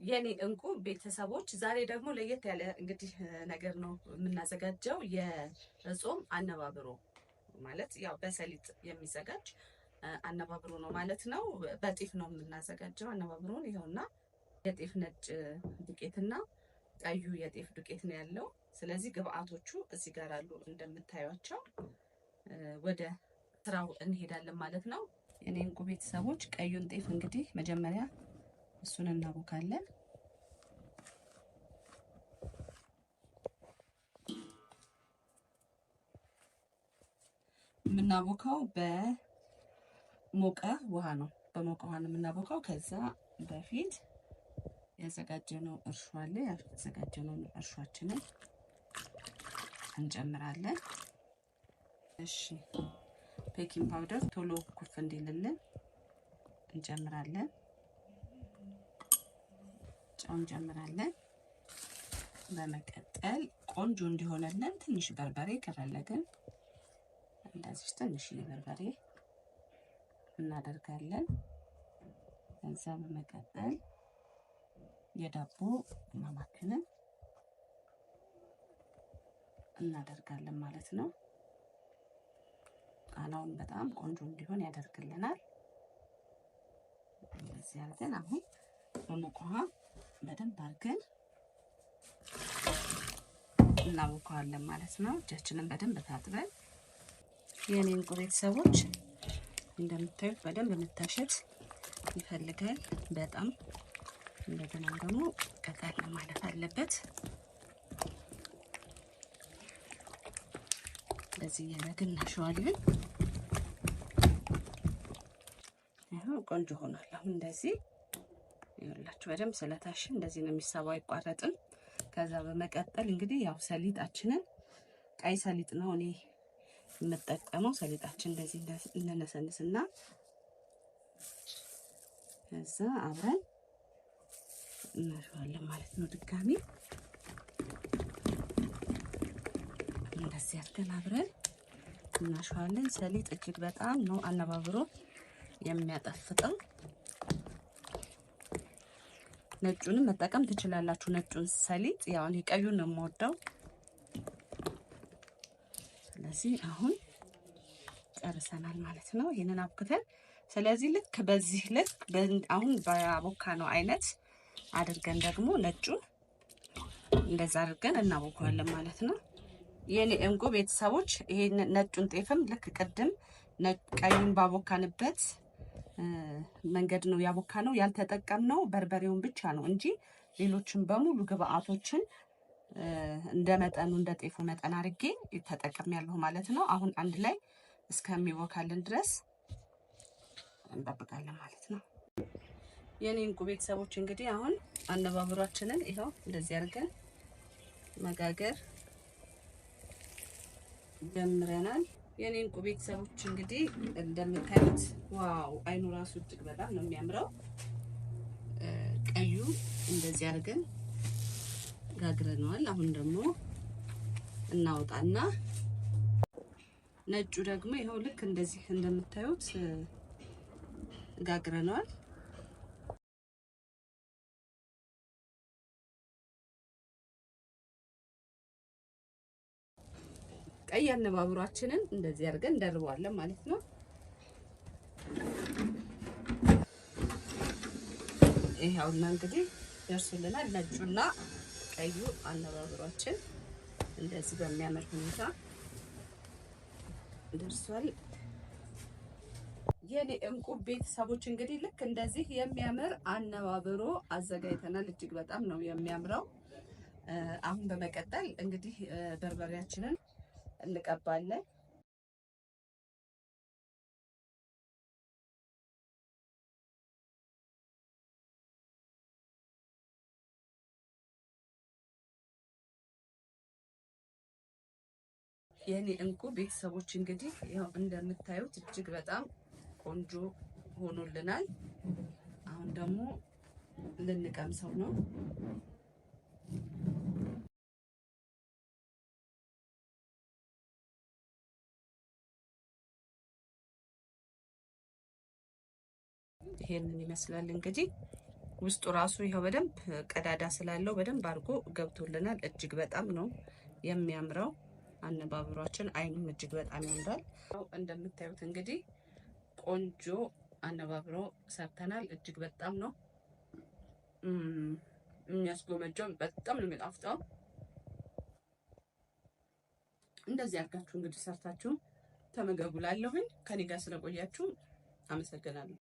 የኔ እንቁ ቤተሰቦች ዛሬ ደግሞ ለየት ያለ እንግዲህ ነገር ነው የምናዘጋጀው። የጾም አነባብሮ ማለት ያው በሰሊጥ የሚዘጋጅ አነባብሮ ነው ማለት ነው። በጤፍ ነው የምናዘጋጀው አነባብሮን። ይኸውና የጤፍ ነጭ ዱቄትና ቀዩ የጤፍ ዱቄት ነው ያለው። ስለዚህ ግብአቶቹ እዚህ ጋር አሉ እንደምታዩቸው። ወደ ስራው እንሄዳለን ማለት ነው። የኔ እንቁ ቤተሰቦች ቀዩን ጤፍ እንግዲህ መጀመሪያ እሱን እናቦካለን። የምናቦካው በሞቀ ውሃ ነው። በሞቀ ውሃ ነው የምናቦካው። ከዛ በፊት ያዘጋጀነው እርሾ አለ። ያዘጋጀነውን እርሾአችንን እንጨምራለን። እሺ baking powder ቶሎ ኩፍ እንዲልልን እንጨምራለን። ጨው እንጨምራለን። በመቀጠል ቆንጆ እንዲሆንልን ትንሽ በርበሬ ከፈለግን እንደዚህ ትንሽ በርበሬ እናደርጋለን። ከዛ በመቀጠል የዳቦ ቅመማችንን እናደርጋለን ማለት ነው። ቃናውን በጣም ቆንጆ እንዲሆን ያደርግልናል። እንደዚህ አድርገን አሁን በሙቅ ውሃ በደንብ አድርገን እናቦካዋለን ማለት ነው። እጃችንን በደንብ ታጥበን የኔ እንቁ ቤተሰቦች እንደምታዩት በደንብ መታሸት ይፈልጋል በጣም። እንደገና ደግሞ ቀጠን ማለት አለበት። እንደዚህ እያደረግን እናሸዋለን። ይኸው ቆንጆ ሆኗል። አሁን እንደዚህ ይኸውላችሁ በደንብ ስለታሸ እንደዚህ ነው የሚሳባው፣ አይቋረጥም። ከዛ በመቀጠል እንግዲህ ያው ሰሊጣችንን ቀይ ሰሊጥ ነው እኔ የምጠቀመው። ሰሊጣችን እንደዚህ እንነሰንስና ከዛ አብረን እናሸዋለን ማለት ነው። ድጋሚ እንደዚህ አድርገን አብረን እናሸዋለን። ሰሊጥ እጅግ በጣም ነው አነባብሮ የሚያጣፍጠው። ነጩንም መጠቀም ትችላላችሁ። ነጩን ሰሊጥ ያው እኔ ቀዩን ነው የምወደው። ስለዚህ አሁን ጨርሰናል ማለት ነው። ይህንን አብክተን ስለዚህ ልክ በዚህ ልክ አሁን ባቦካነው አይነት አድርገን ደግሞ ነጩን እንደዛ አድርገን እናቦካዋለን ማለት ነው። የኔ እንቁ ቤተሰቦች ይሄን ነጩን ጤፍም ልክ ቅድም ቀዩን ባቦካንበት መንገድ ነው ያቦካነው። ያልተጠቀምነው በርበሬውን ብቻ ነው እንጂ ሌሎችን በሙሉ ግብአቶችን እንደ መጠኑ እንደ ጤፉ መጠን አድርጌ ተጠቅሜያለሁ ማለት ነው። አሁን አንድ ላይ እስከሚቦካልን ድረስ እንጠብቃለን ማለት ነው። የኔ እንቁ ቤተሰቦች እንግዲህ አሁን አነባብሯችንን ይኸው እንደዚህ አድርገን መጋገር ጀምረናል። የኔ እንቁ ቤተሰቦች እንግዲህ እንደምታዩት wow፣ አይኑ ራሱ እጅግ በጣም ነው የሚያምረው። ቀዩ እንደዚህ አድርገን ጋግረነዋል። አሁን ደግሞ እናወጣና ነጩ ደግሞ ይኸው ልክ እንደዚህ እንደምታዩት ጋግረነዋል። ቀይ አነባብሯችንን እንደዚህ አድርገን እንደርበዋለን ማለት ነው። ይኸውና እንግዲህ ደርሶልናል። ነጩና ቀዩ አነባብሯችን እንደዚህ በሚያምር ሁኔታ ደርሷል። የኔ እንቁ ቤተሰቦች እንግዲህ ልክ እንደዚህ የሚያምር አነባብሮ አዘጋጅተናል። እጅግ በጣም ነው የሚያምረው። አሁን በመቀጠል እንግዲህ በርበሬያችንን እንቀባለን። የኔ እንቁ ቤተሰቦች እንግዲህ ያው እንደምታዩት እጅግ በጣም ቆንጆ ሆኖልናል። አሁን ደግሞ ልንቀምሰው ነው። ይሄንን ይመስላል እንግዲህ። ውስጡ ራሱ ይኸው በደንብ ቀዳዳ ስላለው በደንብ አድርጎ ገብቶልናል። እጅግ በጣም ነው የሚያምረው አነባብሯችን። አይኑም እጅግ በጣም ያምራል። እንደምታዩት እንግዲህ ቆንጆ አነባብሮ ሰርተናል። እጅግ በጣም ነው የሚያስጎመጀው፣ በጣም ነው የሚጣፍጠው። እንደዚህ አድርጋችሁ እንግዲህ ሰርታችሁ ተመገቡ። ላለሁኝ ከኔ ጋር ስለቆያችሁ አመሰግናለሁ።